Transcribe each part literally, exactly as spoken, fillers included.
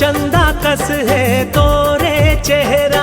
चंदा कस है तोरे चेहरा,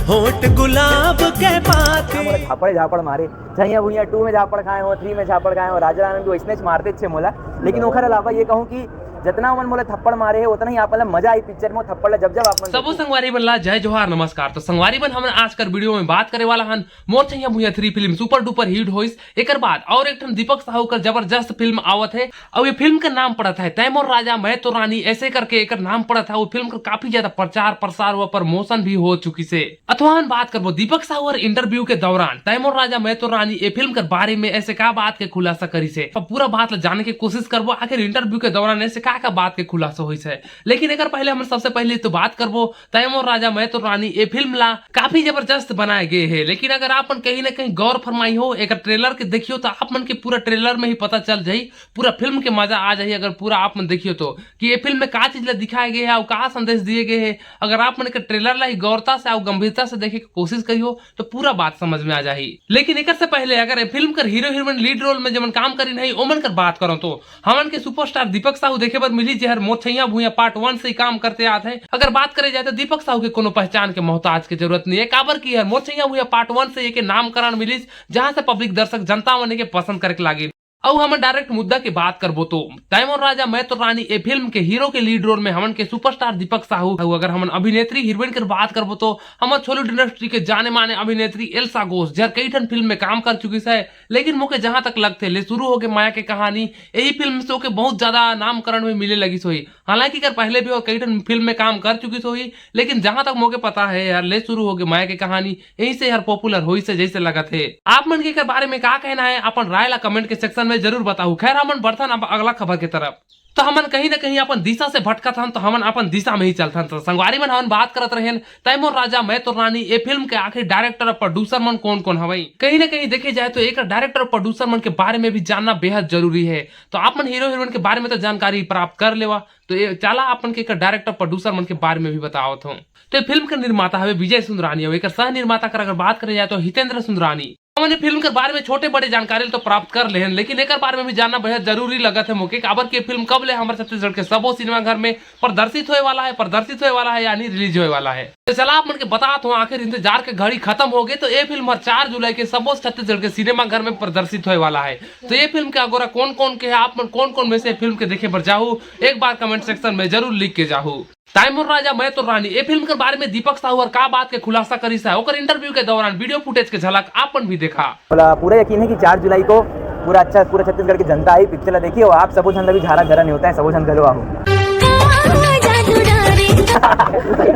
होठ गुलाब के बाती। मोला झापड़ झापड़ मारे, झैया भुइया टू में झापड़ खाए हो, थ्री में झापड़ खाए हो, राजा रानी भी वैसने मारते छे मोला। लेकिन ओखर अलावा ये कहूँ कि जतना मन मोला थप्पड़ मारे है, उतना ही आप मन ला मजा आई पिक्चर में थप्पड़ ला जब जब आप मन सबो देखो। संगवारी मन ला जय जोहार, नमस्कार। तो संगवारी मन, हमन आज कर वीडियो में बात करे वाला हन मोर छैया भुइया three film super duper hit होइस। एकर बाद और एक ठन दीपक साहू कर जबरदस्त फिल्म आवत है, अउ ये फिल्म का नाम पड़त है तैमोर राजा मैं तो रानी, ऐसे करके एकर नाम पड़त है। वो फिल्म का काफी ज्यादा प्रचार प्रसार व प्रमोशन भी हो चुकी से। अथवा हम बात करबो दीपक साहू हर इंटरव्यू के दौरान तैमोर राजा मैं तो रानी ये फिल्म के बारे में ऐसे का बात के खुलासा करी से। अब पूरा बात ला जाने के कोशिश करबो, आखिर इंटरव्यू के दौरान ऐसे का का बात के खुलासा होइस है। लेकिन एकर पहले हम सबसे पहले तो बात करबो तैमोर राजा मैं तो रानी ये फिल्म ला काफी जबरदस्त बनाए गए है। लेकिन अगर आप मन कहीं ना कहीं गौर फरमाई हो, एकर ट्रेलर के देखियो, तो आप मन के पूरा ट्रेलर में ही पता चल जाई, पूरा फिल्म के मजा आ जाई। अगर पूरा आप मन देखियो तो कि ये फिल्म में का चीज ला दिखाए गए है और का संदेश दिए गए है, अगर आप मन के ट्रेलर ला ही गौरता से और गंभीरता से देखे के कोशिश करियो, तो पूरा बात समझ में आ जाही। लेकिन एकर से पहले अगर ये फिल्म कर हीरो हीरोइन लीड रोल में जेमन काम करिन है, ओमन कर बात करो, तो हमन के सुपरस्टार दीपक साहू देखे बर मिली, जेहर मोर छैया भुइया पार्ट वन से ही काम करते आत है। अगर बात करे जाए, तो दीपक साहू के कोनो पहचान के मोहताज के जरूरत नहीं है, काबर कि हर मोर छैया भुइया पार्ट वन से एके नामकरण मिलिस, जहां से पब्लिक दर्शक जनता मन एके पसंद करे के लागिन। अउ हमन डायरेक्ट मुद्दा के बात करबो, तो तैमोर राजा मैं तो रानी ए फिल्म के हीरो के लीड रोल में हमन के सुपरस्टार दीपक साहू। अउ अगर हमन अभिनेत्री हीरोइन के बात करबो, तो हमर छोलीवुड इंडस्ट्री के जाने माने अभिनेत्री एल्सा घोष, जेहर कई ठन फिल्म में काम कर चुकी है। लेकिन मोके जहां तक लगथे, ले शुरू होके माया के कहानी, यही फिल्म से ओके बहुत ज्यादा नामकरण में मिले लगिस होही। हालांकि एकर पहले भी वो कई ठन फिल्म में काम कर चुकिस होही, लेकिन जहां तक मोके पता है यार, ले शुरू होके माया के कहानी, यहीं से यार पॉपुलर होइस है जैसे लगत है। आप मन के एकर बारे में का कहना है, अपन राय ला कमेंट के सेक्शन में जरूर बताहू। खैर, हमन बढ़थन अब अगला खबर के तरफ। तो हमन कहीं ना कहीं अपन दिशा से भटकत हन, तो हमन अपन दिशा में ही चलथन। तो संगवारी मन, हमन बात करत रहेन तैमोर राजा मैं तो रानी ए फिल्म के आखिर डायरेक्टर और प्रोड्यूसर मन कौन कौन हवई। कहीं ना कहीं देखे जाए, तो एक डायरेक्टर और प्रोड्यूसर मन के बारे में भी जानना बेहद जरूरी है। तो आप मन हीरो हीरोइन के बारे में तो जानकारी प्राप्त कर लेवा, तो ये चला अपन के एकर डायरेक्टर प्रोड्यूसर मन के बारे में भी बतावत हूँ। तो ये फिल्म के निर्माता हवे विजय सुंदरानी, और एकर सह निर्माता कर अगर बात करे जाए, तो हितेंद्र सुंदरानी। हमन ये फिल्म के बारे में छोटे बड़े जानकारी तो प्राप्त कर लेहन, लेकिन एकर बारे में भी जानना बेहद जरूरी लगत है मोके, काबर कि ये फिल्म कब ले हमर छत्तीसगढ़ के सबो सिनेमा घर में प्रदर्शित होए वाला है, प्रदर्शित होए वाला है, यानी रिलीज होए वाला है। तो चला आप मन के बतात हूँ, आखिर इंतजार के घड़ी खत्म हो गए। तो ये फिल्म हर चार जुलाई के सबो छत्तीसगढ़ के सिनेमा घर में प्रदर्शित होए वाला है। तो ये फिल्म के अगोरा कौन कौन के है, आप मन कौन कौन में से फिल्म के देखे बर जाहू, एक बार कमेंट सेक्शन में जरूर लिख के जाहू। तैमोर राजा मैं तो रानी ए फिल्म के बारे में दीपक साहू हर का बात के खुलासा करिस है, ओकर इंटरव्यू के दौरान वीडियो फुटेज के झलक आप मन भी देखा। बोला, पूरा यकीन है कि चार जुलाई को पूरा अच्छा, पूरा छत्तीसगढ़ की जनता आई, पिक्चर ला देखी, और आप सबो झन ला भी झारा घरा नहीं होता है, सबो झन घलो आओ।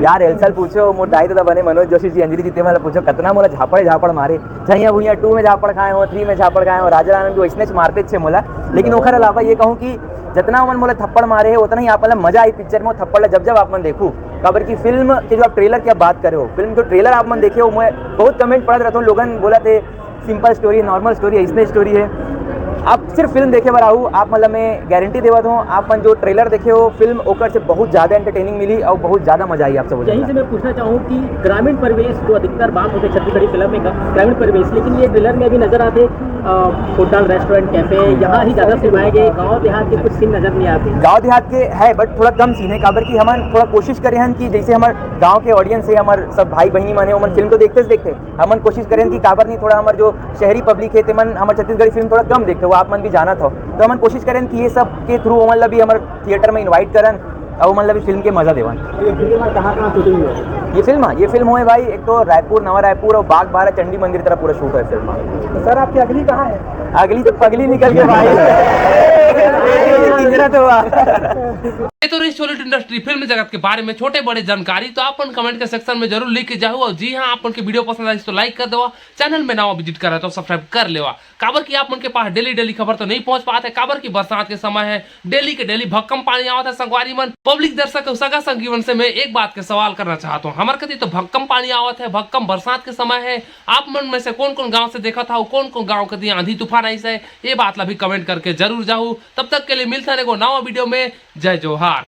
यार, एल्सा ल पूछो, मोर दाई ददा बने मनोज जोशी जी, अंजलि जी, ते मन ला पूछो, कतना मोला झापड़ झापड़ मारे। झैया भुइया टू में झापड़ खाए हो, थ्री में झापड़ खाए हो, राजा रानी भी वैसने मारते छे मोला। लेकिन ओखर अलावा ये कहूँ कि जतना मन मोला थप्पड़ मारे है, उतना ही आप मन ला मजा आई पिक्चर में, थप्पड़ ला जब जब आप मन देखू। काबर कि फिल्म के जो आप ट्रेलर की आप बात करे हो, फिल्म जो ट्रेलर आप मन देखे हो, मैं बहुत कमेंट पढ़त रहता हूँ, लोगन बोलत हे सिंपल स्टोरी, नॉर्मल स्टोरी, ऐसने स्टोरी है। आप सिर्फ फिल्म देखे बर आहू, आप मन ला मैं गारंटी देवत हूँ, आप मन जो ट्रेलर देखे हो फिल्म, ओकर से बहुत ज्यादा एंटरटेनिंग मिली और बहुत ज्यादा मजा आई आप सब यहीं से। मैं पूछना चाहूँ कि ग्रामीण परिवेश जो अधिकतर बात होते छत्तीसगढ़ी फिल्म में, ग्रामीण परिवेश, लेकिन ये ट्रेलर में भी नजर आते, अ, होटल, रेस्टोरेंट, कैफे, यहाँ ही ज्यादा फिल्माए गए, गाँव देहात के कुछ सीन नजर नहीं आते। गाँव देहात के है, but थोड़ा कम सीन है, काबर कि हमन थोड़ा कोशिश करे हन कि जैसे हमर गाँव के ऑडियंस है, हमर सब भाई बहिनी मन है, ओमन फिल्म तो देखते से देखते, हमन कोशिश करेन कि काबर नहीं थोड़ा हमर जो शहरी पब्लिक है, तेमन हमर छत्तीसगढ़ी फिल्म थोड़ा कम देखते, वो आप मन भी जानत हो, तो हमन कोशिश करेन कि ये सब के थ्रू ओमन ला भी हमर थिएटर में इनवाइट करन, और ओमन ला भी फिल्म के मजा देवन। ये फिल्म में कहाँ कहाँ शूटिंग हुआ? ये फिल्म, ये फिल्म हुए भाई, एक तो रायपुर, नवा रायपुर और बाग बारा चंडी मंदिर तरफ पूरा शूट है फिल्म। तो सर, आपकी अगली कहाँ है? अगली तो पगली निकल के भाई। पिंजरा तो हुआ। ये तो रही Tollywood इंडस्ट्री फिल्म जगत के बारे में छोटे बड़े जानकारी। तो आप मन कमेंट के सेक्शन में जरूर लिख के जाहू, और जी हाँ, आप मन के वीडियो पसंद आई तो लाइक कर देवा, चैनल में नवा विजिट करा तो सब्सक्राइब कर लेवा, काबर कि आप मन के पास डेली डेली खबर तो नहीं पहुंच पाते, काबर कि बरसात के समय है, डेली के डेली भक्कम पानी आवत है। संगवारी मन, पब्लिक दर्शक अउ सगा संगी मन से मैं एक बात के सवाल करना चाहता हूँ, हमर कती तो भक्कम पानी आवत है, भक्कम बरसात के समय है, आप मन में से कौन कौन गाँव से देखत हव, कौन कौन गाँव कती आंधी तूफान आइस है, ये बात ला भी कमेंट करके जरूर जाहू। तब तक के लिए मिलथन एगो नवा वीडियो में। जय जोहार।